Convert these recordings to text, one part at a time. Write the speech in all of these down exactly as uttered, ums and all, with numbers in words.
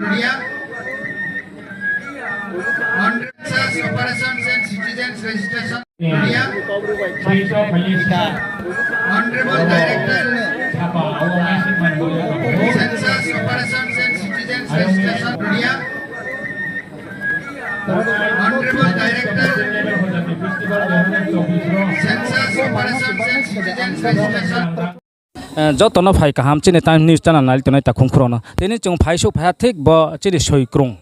Honorable Director, Census Operations and Citizens Registration, India. Honorable Director, Census Operations and Citizens Registration, India. Honorable Director, Census Operations and Citizens Registration. Eh, joto no phai kaham chini Times News channel nai tongnai takhum khurao no. Tini chung phaisouh phai ha thik bo chini soikrung.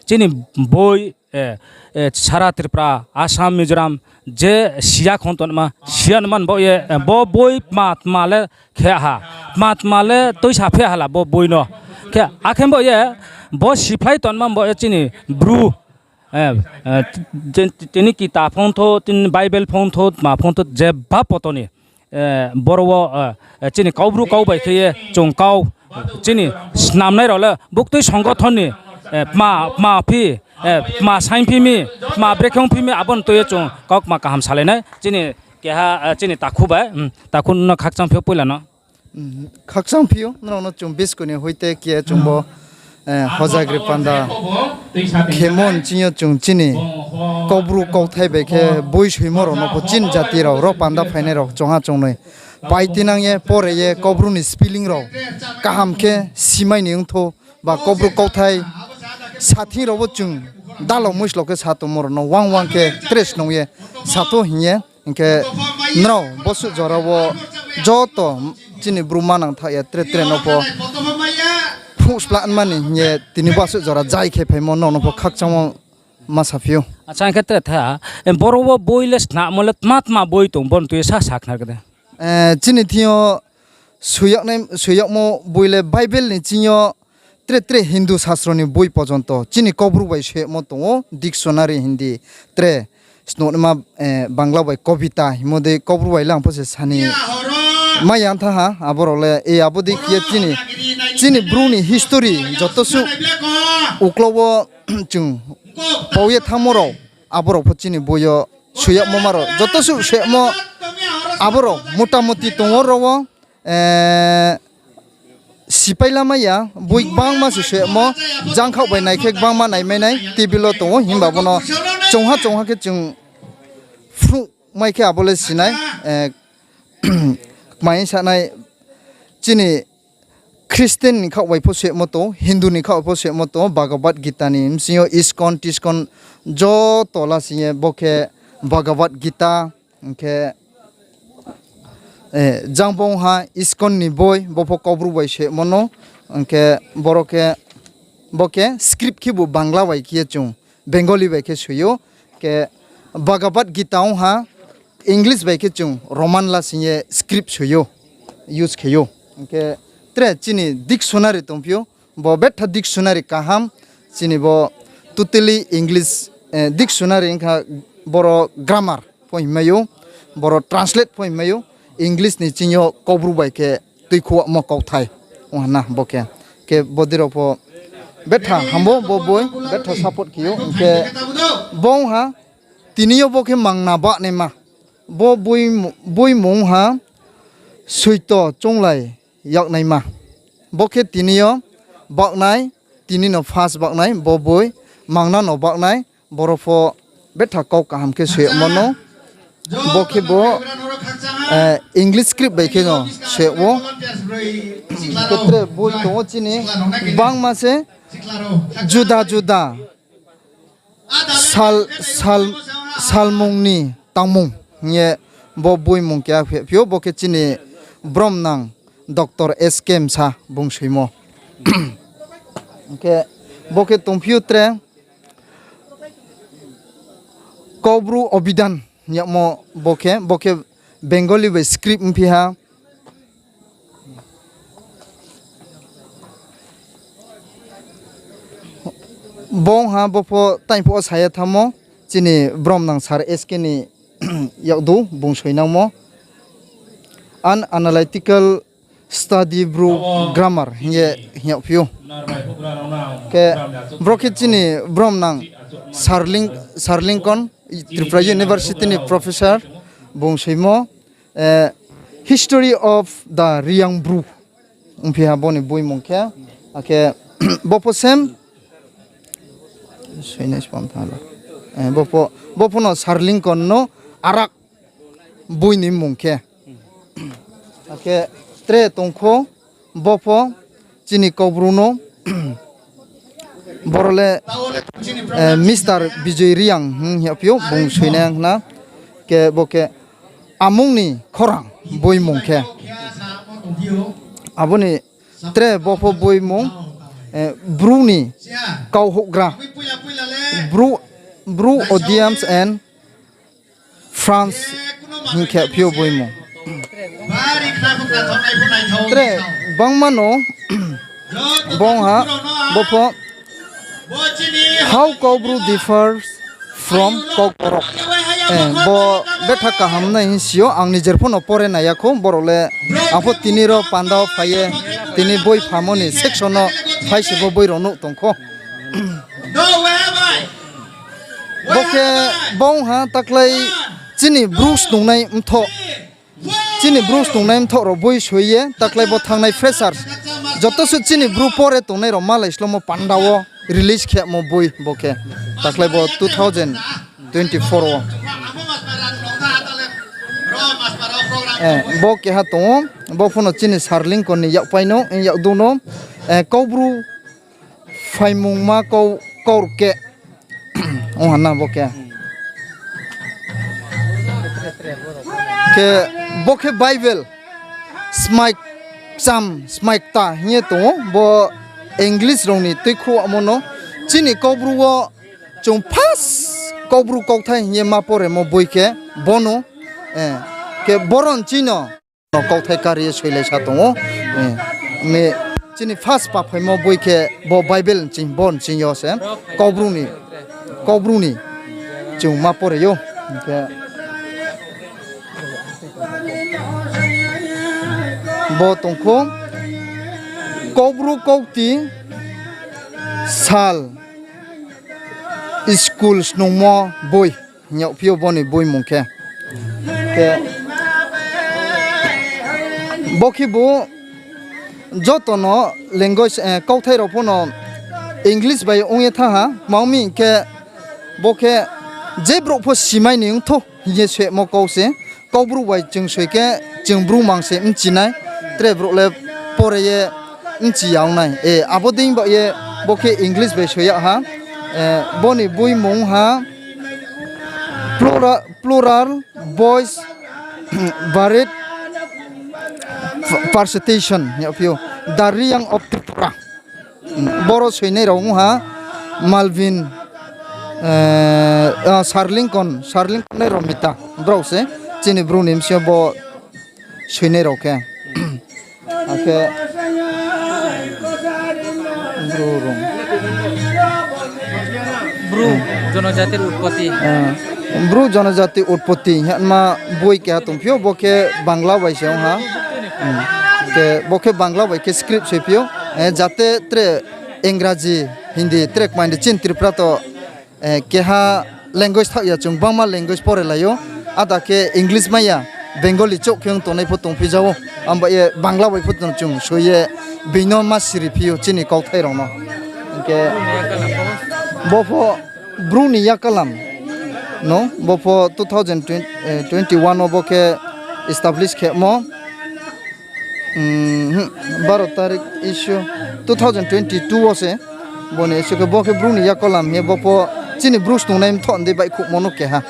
Chini boi, eh, eh, sara Tripura, Assam, Mizoram, je siya khon tonma, siya nman bo ye, eh, bo boi tma tma le khe ha. Tma tma le tuisa phe ha la bo boi no. Khe, akhe bo ye, bo siphlai tonma bo ye chini Bru, eh, eh, je, tini kita phongtho, tini Bible phongtho, tma phongtho, je ba poto ni, eh, boro wo, eh, eh, chini Kaubru kau bai khe ye chung kau, chini snamnai rao le buktui songothon ni, eh, tma, tma phi, eh, tma saing phi mi, tma brekhe ong phi mi, abo ni tui ye chung kau kma kaham salai nai. Chini keha, eh, chini takhu bai, hmm, takhu no khakchang phi ou poila no. Hmm, khakchang phi ou, nrao no chung bisku ni hoite khe chung bo, eh, hojagri panda khemo ni ching yo chung chini Kaubru kauthai bai khe boi soimo rao no pho chini jati rao, ro panda phainai rao chongha chongnoi pai tinang ye, pore ye, Kaubru ni spelling rao kaham khe simai ni ongthou, ba Kaubru kauthai sathing rao wo chung dalao muislo khe sa tongmo rao no wang wang khe tre snung ye sa thou hing ye, hing khe nrao bosuh jora wo joto chini Bru manang tha ya tre tre no pho phruh spla nma ni hing ye tini bosuh jora jai khe phaimo nrao no pho khakchangmo ma saphi ou. Acha, hing khe tre tha, eh, boro wo boi le snamo le tma tma boi tong, bo ni tui ye sa sakhnari khe de. Eh, chini thing yo soiyag nai, soiyagmo boi le Bible ni ching yo tre tre Hindu sastro ni boi porjonto chini Kaubru bai soiyagmo tong ou, dictionary Hindi tre, snungnaima, eh, Bangla bai kobita hingmo dei Kaubru bai le ang pho se sani mai ya tha ha, abo rao le, e, abo dei khe ye chini, chini Bru ni history joto suh uklau wo chung pau ye thanngmo rao, abo rao pho chini boi yo soiyagmo ma rao, joto suh soiyagmo abo rao motamuti tong ou rao wo, eh, sipai la mai ya, boi gbangma se soiyagmo, jangkhaoh bai nai khe gbangma naimai nai, table wo tong ou, himba bo no chongha chongha khe chung phruh mai khe abo le sinai, eh, kmai sa nai chini Christian ni khaoh bai pho soiyagmo tong, Hindu ni khaoh bai pho soiyagmo tong, Bhagavad Gita ni bsing yo ISKCON, TISKCON joto lasing ye bo khe Bhagavad Gita, hing khe, eh, jang bo ong ha ISKCON ni boi, bo pho Kaubru bai soiyagmo no, hing khe boro khe, bo khe script khebu Bangla bai khe ye chung, Bengali bai khe soi ou, khe Bhagavad Gita ong ha, English bai khe chung Roman lasing ye script soi ou, use khe ou. Hing khe tre chini dictionary tongphi ou, bo betha dictionary kaham, chini bo totally English, eh, dictionary ong kha, boro grammar pho hingmai ou, boro translate pho hingmai ou, English ni ching yo Kaubru bai khe tuikhouhmo kauthai ong ha na bo khe. Khe bodei rao pho betha hambo bo boi, betha support khe ou, hing khe bo ong ha, tini yo bo khe mangna bahnaima, bo boi, boi mung ha, Soito Chounglai Yaknaima. Bo khe tini yo bahnai, tini no first bahnai, bo boi mangna no bahnai, boro pho betha kau kaham khe soiyagmo no. Bo khe bo, eh, English script bai khe no soiyag ou. Khe tre boi tong ou chini, gbangma se juda juda sal, sal, salmung ni tangmung hing ye bo boi mung keha phephi ou, bo khe chini bromnang Doctor S K Msa bung soimo. Hing khe bo khe tongphi ou tre Kaubru Obidhan hing yagmo bo khe, bo khe Bengali bai script ongphi ha. Bo ong ha, bo pho tang pho sa ye thanngmo, chini bromnang sir S K ni yakdu bung soinangmo. An Analytical Study Bru Grammar hing ye hing yagphi ou. Khe boro khe chini bromnang Sarling-, Sarlingkon, Tripura University ni professor, bung soimo, eh, History of the Reang Bru ongphi ha bo ni boi mung khe, akhe Bo pho same. Soinai spam tha la. Eh, bo pho, bo pho no Sarlingkon no arak boi ni mmung khe. Akhe tre tongkho, bo pho chini Kaubru no, boro le, eh, Mister Bijoy Reang hing ya phiou, bung soinai ang khna. Khe bo khe Amung ni Khorang boi mmung khe. Abo ni tre bo pho boi mmung, eh, Bru ni Kau Houhgra, Bru, Bru Audience and France hing khe phiou boi mmung. Tre bangma no bong ha, bo pho How Kaubru differs from Kokborok. Eh, bo betha kaham nai hing si ou, ang nijer pho no pore nai ya khou, boro le ang pho tini ro panda wo phai ye, tini boi phamo ni section no phai se bo boi rao nuh tong kho. Bo khe bong ha taklái chini Bru snungnai mthoh. Chini Bru snungnai mthoh rao boi soi ye, taklái bo thanngnai freshers. Joto suh chini Bru pore tongnai rao malai slomo panda wo release khemo boi bo khe. Taklái bo two thousand twenty-four wo. Eh, bo keha tong ou, bo pho no chini Sarlingkon ni yakpai no, yakdu no, eh, Kaubru phaimungma kau, kaurkeh. Ong ha na bo khe. Khe bo khe Bible. Smai kcham, smai kta hing ye tong ou. Bo English rao ni tuikhouhmo no. Chini Kaubru wo chung first Kaubru kauthai hing ye ma poremo boi khe bo no. Eh, khe boro nching no no kauthai kari ye soilai sa tong ou. Eh, mi chini first paphaimo boi khe bo Bible nching, bo nching yo se Kaubru ni, Kaubru ni chung ma pore ou. Hing khe bo tong kho Kaubru Kaukti sal school snungmo boi. Hing yag phi ou bo ni boi mmung khe. Khe bo khebu joto no language, eh, kauthai rao pho no English bai ong ye thanng ha, kma ong mi hing khe bo khe je brouh pho simai ni ong thou hing ye soimo kau se. Kaubru bai chung soi khe chung Bru mang se bchi nai, tre brouh le pore ye bchi ya ong nai. Eh, abo dei ba ye bo khe English bai soi yag ha. Eh, bo ni boi mmung ha Plural, Plural Voice Varied Persuasion, hing yag phi ou, The Reang of Tripura. Boro soinai rao ong ha Malvin, eh, ah, Sarlingkon, Sarlingkon nai Romita. Brao se chini Bru ni bsing yo bo soinai rao khe. Akhe Bru rung. Bru জনজাতির উৎপত্তি. Eh, Bru জনজাতির উৎপত্তি hingma boi keha tong phi ou, bo khe Bangla bai se ong ha. Hmm. Khe bo khe Bangla bai khe script soi phi ou. Eh, jate tre Engraji, Hindi, tre kmai ni chini Tripura to, eh, keha language thaoh ya chung, bangma language pore lai ou. Ada khe English mai ya, Bengali chouh khe ong tongnai pho tong phi ja ou. Abo ye Bangla bai pho tong chung soi ye being no ma siri phi ou chini kauthai rao no. Hing khe bo pho Bru ni yakalam no, bo pho two thousand twenty, eh, twenty-one wo bo khe establish khemo. Hmm, baro tarik issue two thousand twenty-two wo se. Bo ni issue khe bo khe Bru ni yakalam hing ye bo pho chini Bru snungnai mthoh ni dei baihkhouhmo no keha.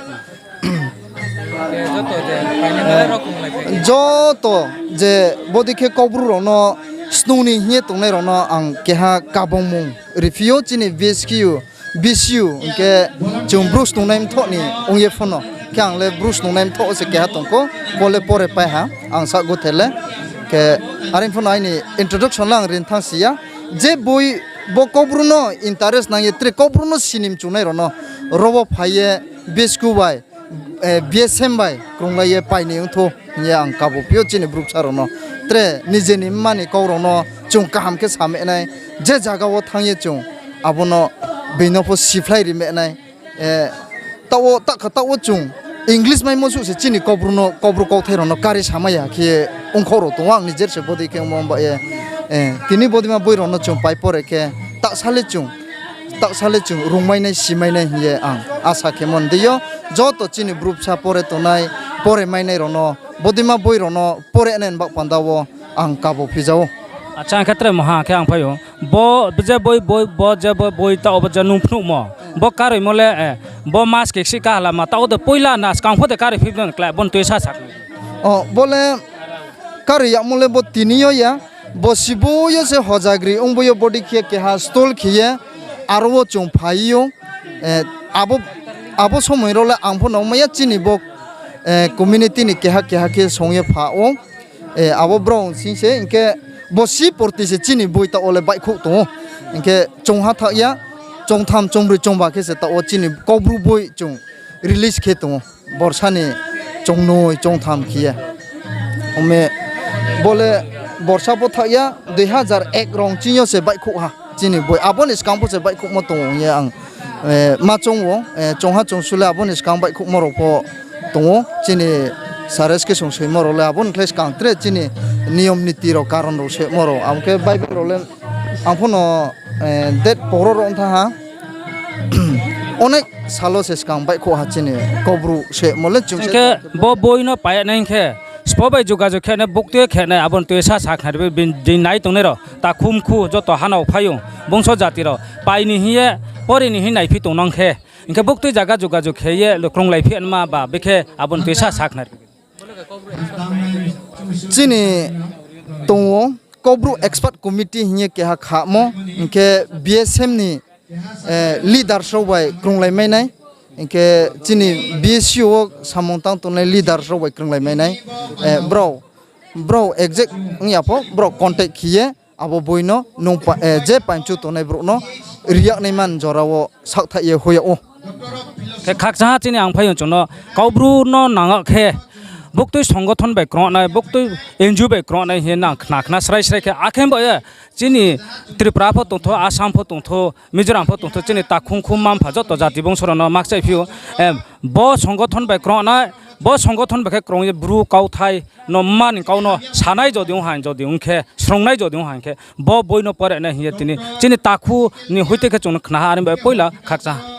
Joto je bodei khe Kaubru rao no snung ni hing ye tongnai rao no ang keha kabangmung ri phi ou chini B S Q, B C U, hing khe chung Bru snungnai mthoh ni ong ye pho no. Khe ang le Bru snungnai mthoh se keha tong kho, bo le pore pai ha, ang sa guthe le. Khe are pho no aini introduction le ang ri thanng si ya. Je boi bo Kaubru no interest nang ye tre Kaubru no sini mchungnai rao no ro wo phai ye B S Q bai, eh, B S M bai krunglai ye pai ni ong thou hing ye ang kabo phi ou chini Bru bsa rao no. Tre nije ni mma ni kau rao no chung kaham khe samai nai, je zaga wo thanng ye chung abo no being no pho siphlai rimai nai. Eh, taoh wo, takha taoh wo chung English maimo suh se chini Kaubru no, Kaubru kauthai rao no kari samai ya khe ongkhaoh rao tong ou, ang nijer se bodei khe ongmo ba ye. Eh, tini bodeima boi rao no chung pai pore khe Taohsa le chung, taohsa le chung rungmainai, simainai hing ye ang asa khemo ni deing yo, joto chini brouh bsa pore tongnai, pore mainai rao no, bodeima boi rao no pore nai ni baoh panda wo ang kabo phija ou. Acha, hing khe tre maha khe ang phai ou. Bo je boi, boi, bo je bo boi taoh wo bo je nung phnuhmo, bo karoimo le, bo mas keksi kaha lama taoh wo de poila na skang pho de karoi phi bdo klái, bo ni tui sa sak. O, bo le karoi yagmo le bo tini yo ya, bo sibo yo se hojagri ongbo yo body khe keha stall khe ye, aro wo chung phai ou. Abo somoi rao le ang pho no mai ya, chini bo community ni keha keha khe song ye pha ou. Abo brao sing se, hing khe bo si porti se chini boi taoh wo le baihkhouh tong ou. Hing khe chungha thaoh ya, chungtham, chungbroi, chungba khe se taoh wo chini Kaubru boi chung release khe tong ou. Borsa ni chungnoi, chungtham khe ye. Ong mi, bo le borsa pho thaoh ya, dui hazar ek rong ching yo se baihkhouh ha chini boi. Abo ni skang pho se baihkhouhmo tong ou hing ye ang ma choung ou, chungha chungsu le abo ni skang baihkhouhmo rao pho tong ou. Chini sir S K Songsoimo rao le abo ni khlai skang tre chini niyom niti rao, karon rao semo rao. Abo khe Bible rao le ang pho no date poro rao ong thanng ha. Onek sal wo se skang baihkhouh ha chini Kaubru semo le chung. Hing khe bo boi no pai ya nai hing khe, sbo bai jogajog khe nai, buktui khe nai, abo ni tui sa sakhnari, bini nai tongnai rao, takhu mkhu joto hanao phai ou, bungso jati rao pai ni hing ye, pore ni hing naiphi tongnang khe, hing khe buktui zaga jogajog khe ye krunglai phi nma ba, bikhe abo ni tui sa sakhnari. Chini tong ou, Kaubru Expert Committee hing ye keha khamo, hing khe B S M ni leaders rao bai krunglai mai nai, hing khe chini B S C wo samung tang tongnai leaders rao bai krunglai mai nai. Brao, brao exact ong ya pho, brao contact khe ye, abo boi no nung je painchu tongnai brouh no ri yag nai man jora wo saohthaih ye hoih yag ou. Khe khakchangha chini ang phai ou chung no, Kaubru no nang yag khe, buktui songothon bai krungnai, buktui N G O bai krungnai hing ye nang khna khna srai srai khe, akhe bo ye chini Tripura pho tongthou, Assam pho tongthou, Mizoram pho tongthou, chini takhu mkhu mma mpha joto jati bungso rao no makchaih phi ou. Bo songothon bai krungnai, bo songothon bai khe krung ye Bru kauthai no mma ni kau no sanai jodi ong ha, jodi ong khe, srungnai jodi ong ha hing khe, bo boi no pore nai hing ye tini chini takhu ni hoite khe chung no khna ha, are bai poila khakchang.